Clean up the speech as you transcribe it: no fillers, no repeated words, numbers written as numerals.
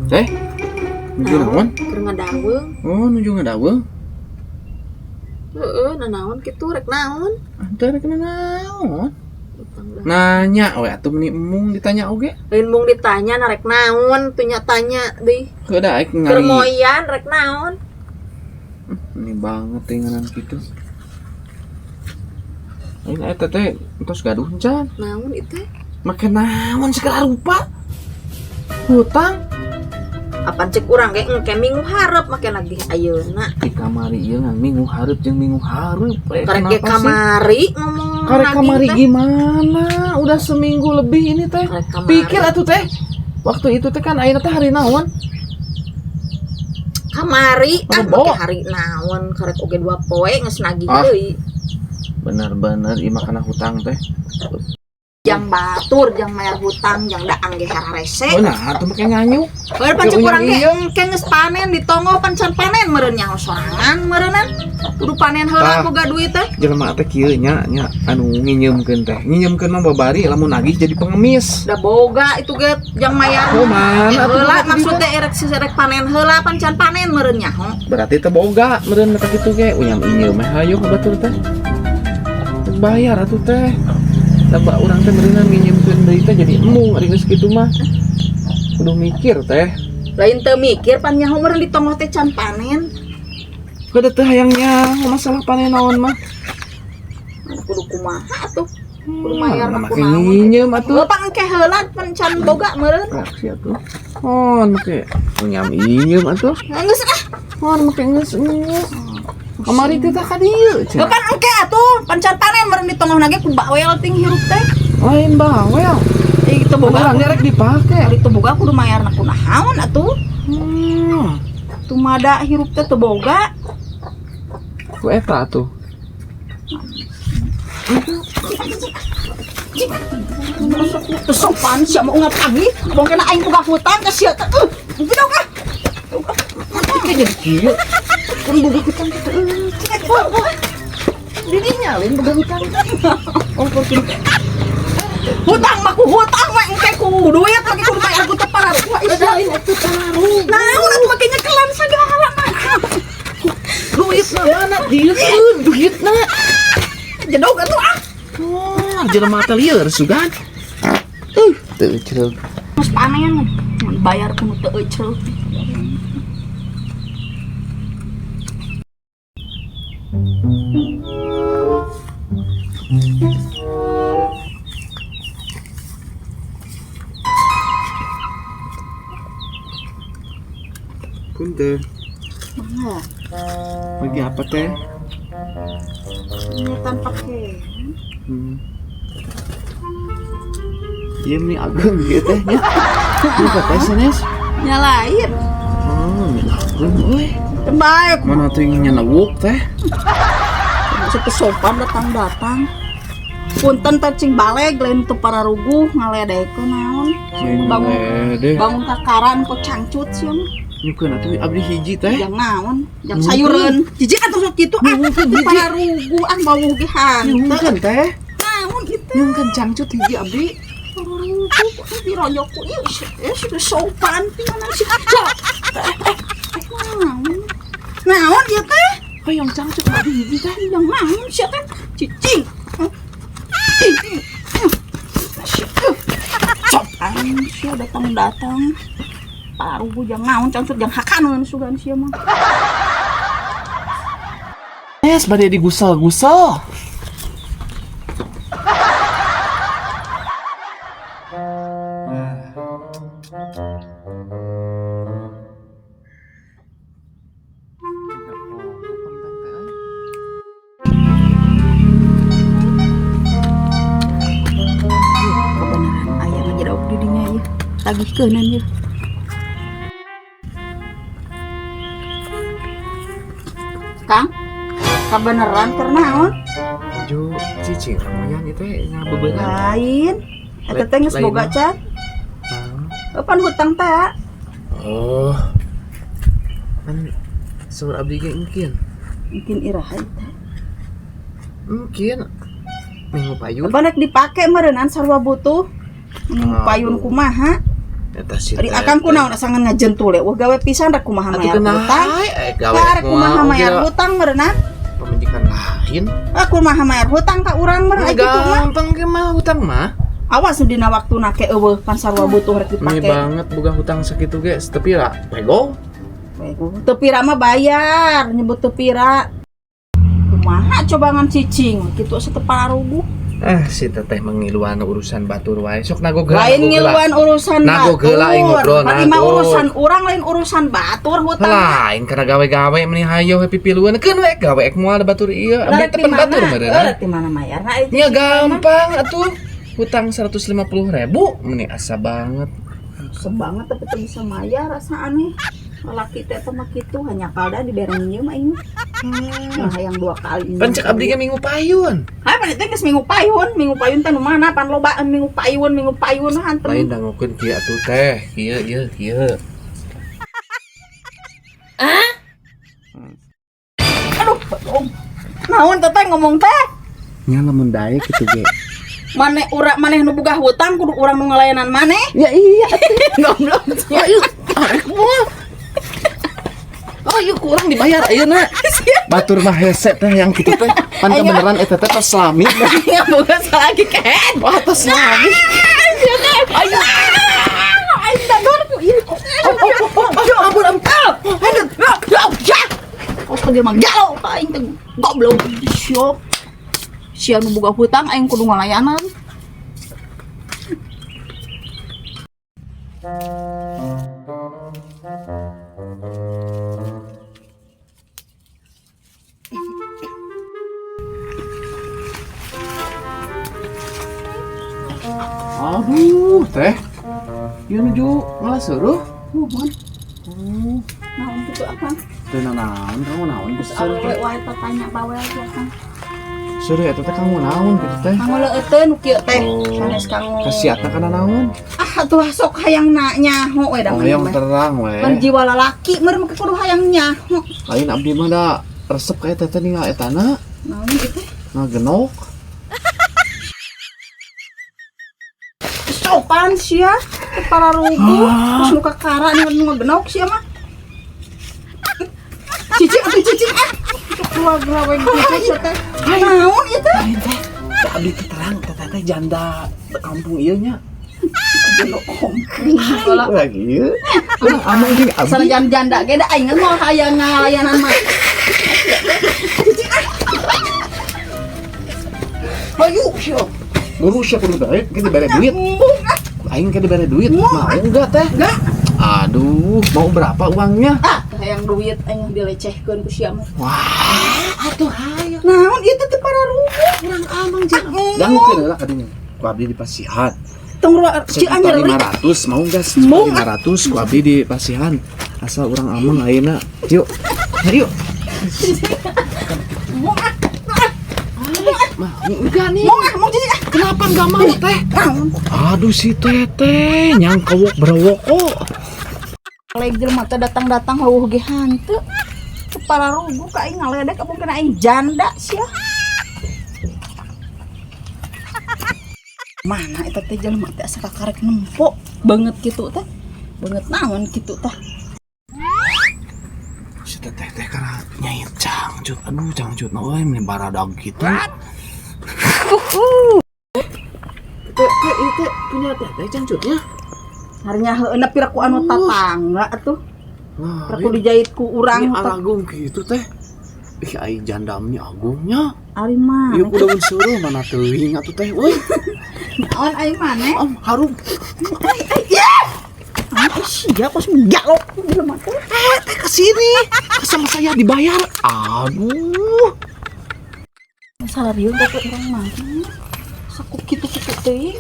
Teh, nuju naon? Keur ngadaweung. Oh, nuju ngadaweung. Heeh, nanaon kitu rek naon? Teh rek naon? Utang dah. Nanya we atuh meni embung ditanya oge. Lain mung ditanya na rek naon, tuh nya tanya deui. Heuh da aing Keur ngali. moyan rek naon? Ini banget teh ngaran kitu. Aing eta teh entos gaduh encan. Naon itu? Make naon segala rupa? Hutang Apan cek urang ge engke minggu hareup make nagih ayeuna. di kamari ieu ngan minggu hareup jeung minggu hareup. Karek ge Kenapa sih? kamari ngomong Karek nagih kamari teh. gimana? Udah seminggu lebih ini teh. Karek kamari. Pikir atuh teh. Waktu itu teh kan ayeuna teh hari naon? Kamari ah Rebo. make hari naon karek oge dua poe geus nagih Ah. deui. Bener-bener ieu mah kana hutang teh. Jang batur, jang mayar hutang, jang daang ge hararese. Oh, nah atuh make nyanyu. Heuh pan cek Make urang ge uyang engke geus panen di tonggoh pan can panen meureun nyaho sorangan meureunnan. Kudu panen heula Tah. boga duit teh. Jelema teh kieu nya nya anu nginyeumkeun teh. Nginyeumkeun mah babari lamun nagih jadi pengemis. Da boga itu ge jang mayar. Oh, mana atuh Heula boga maksud duit teh erek si erek panen heula pan can panen meureun nyaho. Berarti teh boga meureun eta kitu ge uyam inyeum mah hayu ka batur teh. Teu bayar atuh teh. Taba urang teh meureunna nginyeumkeun deui teh jadi embung ari geus kitu mah. Kudu mikir teh. Lain teu mikir pan nyaho meureun di tonggoh teh can panen. Kada teh hayang nyaho masalah panen naon mah. Kudu kumaha atuh? Kudu mayar Mana mah make kunaon. nginyeum atuh. Heuh pan engke heula pan can boga meureun. Reaksi atuh. Oh, make uyam inyeum atuh. Geus ah. Oh, make geus geus. Kamari teh tah ka dieu Heuh cenah. pan engke atuh pan can panen meureun di tonggoh na ge ku bawel ting hirup teh. Lain bawel. Ih teu boga. Barangnya rek dipake. Ari teu boga kudu mayarna kunaon atuh. Hmm. Tumada hirup teh teu boga. Ku eta atuh. Teu sopan sia mah ungap pagi, bong kena aing boga hutang ka sia teh. Bidog ah. Itu jadi kieu. Kan boga hutang teh. Didinya lain boga hutang. Oh, kudu Hutang mah ku hutang we engke ku duit lagi kudu bayar ku teu pararuh. lain atuh taruh. Naon atuh make nyekelan sagala mah. Duit mah mana dieukeun duitna. Jedog atuh ah. Oh, jelema teh lieur sugan. Teu euceuk. Geus panen bayar ku nu teu euceuk. Punten. Mangga. Lagi apa teh? Nyetan pakaian. Ieu meni ageung ieu teh nya. Ieu teh sanes. Nyalain. Oh, meni ageung euy. Baik. Mana tuh yang nyenewuk teh? Sopan datang-datang. Punten teh cing baleg lain teu pararuguh ngaledekeun naon. Bangun Bangun. bangun kakaran kok cangcut sia mah. Nyukeun atuh abdi hiji teh. Jang naon? Jang Nyuhunkeun. sayureun. Jijik atuh sok kitu ah. Nyuhunkeun Teu hiji. pararuguh ah bawuh ge hanteu. Nyuhunkeun teh. Naon itu? Nyuhunkeun cangcut hiji abdi. Pararuguh kok dironyok ku ieu sudah sopan tinggal sih. Naon? Naon ieu teh? Hoyong cangcut abdi hiji teh. Jang naon sia teh? Cicing. Cicing. Sopan sia datang-datang. Pararuguh jang naon cangcut jang hakaneun sugan sia mah. Es bade digusel-gusel. Kebenaran aya ngajedog di dinya ieu. Tagihkeunan ieu. Kang, kebenaran keur naon? Ju cicing ramoyan itu ngabebeungan. Lain. Eta teh geus Lain boga mah. can. Pan hutang teh. Oh. Kan saur abdi ge mungkin. Mungkin iraha teh. Mungkin minggu payun. Apa nek dipake meureunnan sarua butuh. Minggu payun kumaha? Eta si Ari akang kunaon asa ngan ngajentul wah gawe pisan rek kumaha Atuh mayar kenah hutang. gawe Rek kumaha mayar hutang meureunna. Pamajikan lain. Ah, kumaha mayar hutang ka urang meureun Nah, kitu mah. gampang ge mah hutang mah. Awas dina waktuna ke eueuh pan sarua butuh rek Ini dipake. banget boga hutang sakitu ge, tapi lah pego. Teu pira mah bayar, nyebut teu pira. Kumaha coba ngan cicing kitu asa teu pararuguh. Ah, si teteh mengiluan urusan batur wae. Sok nagog heula. Lain ngiluan urusan Nagog heula aing batur. ngobrol, Pan mah nagog. urusan urang lain urusan batur hutang. Lain karena gawe-gawe meni hayo happy piluan keun we gawe ek moal batur ieu. Abdi Rek teh di pan mana? batur meureun. Rek di mana mayarna itu? Nya gampang atuh. Hutang 150.000 meni asa banget. Sebanget tapi teu bisa mayar asa aneh. Lalaki teh teh mah kitu hanya kalda dibere minjem aing. Nah, hayang dua kali. Pan cek abdi ge minggu payun. Hai pan teh geus minggu payun teh nu mana pan lobaan minggu payun hantem. Lain dangokeun kieu atuh teh, kieu ieu kieu. Aduh, om. Naon teh teh ngomong teh? Nya lamun daek kitu ge. Maneh ura maneh nu boga hutang kudu urang nu ngalayanan maneh. Ya iya. Goblok. Ayo, arek moal. Oh, yuk kurang dibayar ayeuna. Batur mah hese teh yang kitu teh. Pan Ayo. kebeneran eta teh tos lami. Ya boga salagi kehed. Wah, tos lami. Ayo. Aing dador ku ieu. Ampun ampun. Aduh. Ya. Kos panggil mah galo ka aing teh goblok. Syok. Sia nu boga hutang aing kudu ngalayanan. Aduh, teh. Ieu nuju ngalaseuruh. Nuhun. Naon kitu akang? Teu naon, kamu naon Terus geus awewe wae tatanya bawel teh akang. Seureuh eta teh kamu naon kitu teh? Kanggo leueuteun nu kieu teh. Oh. Sanes kanggo. Kasiatna kana naon? Ah atuh sok hayang na nyaho we da Oh, maneh hayang mah. terang we. Pan jiwa lalaki meureun mah kudu hayang nyaho. Lain abdi mah da resep ka eta teh ningal etana, Naon ieu teh? ngagenok. Sopan sia, kepala ruguh, terus muka kara nih ngegenok sia mah. Cicing atuh cicing ah. Keluar gawe cicing sia teh. Naon ieu teh? Lain teh, teh abdi teh terang teh teh janda kampung ieu nya. Janda kampung. Lagi ieu. Urang amang jeung abdi. Sanajan janda ge da aing mah hayang ngalayanan mah. Cicing ah. Hayu sia. Buru sia kudu daek ge dibere duit. Embung ah. Aing ke dibere duit. Mau. Mau enggak teh? Enggak. Aduh, mau berapa uangnya? Ah, hayang duit aing dilecehkeun ku sia mah. Wah, atuh hayu. Naon ieu teh pararuguh? Urang amang jeung Ah, dangukeun heula ka dinya. Ku abdi dipasihan. Tong ruang Sejuta Cianjur 500 mau enggak? Sejuta Mau. 500 ku abdi dipasihan. Asal urang amang ayeuna. Yuk. Ayo. Mau ah. Mau enggak nih? Mau ah, mau jadi ah. Kenapa enggak mau teh? Naon? Aduh si teteh nyangkewok berwoko. Leg jelema teh datang-datang leuweuh ge hanteu. Kepala ruguh ka aing ngaledek abung kena aing janda sia. Mana eta teh jelema teh asa kakarek nempo banget kitu teh. Banget naon kitu tah. Si teteh teh kana nyait cangcut. Aduh cangcut na euy meni baradag kitu. Teh teh ieu teh punya teteh cangcutnya. Harnya heueuna pira ku anu tatangga atuh. Nah, Pira ku dijahit ku urang ini tah. alagung kitu teh. Ih ai jandamnya agungnya. Ari mah. Ieu ku daun seuruh mana teuing atuh teh euy. Naon aing maneh? Om harum. Ai ai ya. Ai sia kos galok jelema teh. Eh teh kesini sama saya dibayar. Aduh. Masalah rieu teh urang mah. Saku kitu-kitu teuing.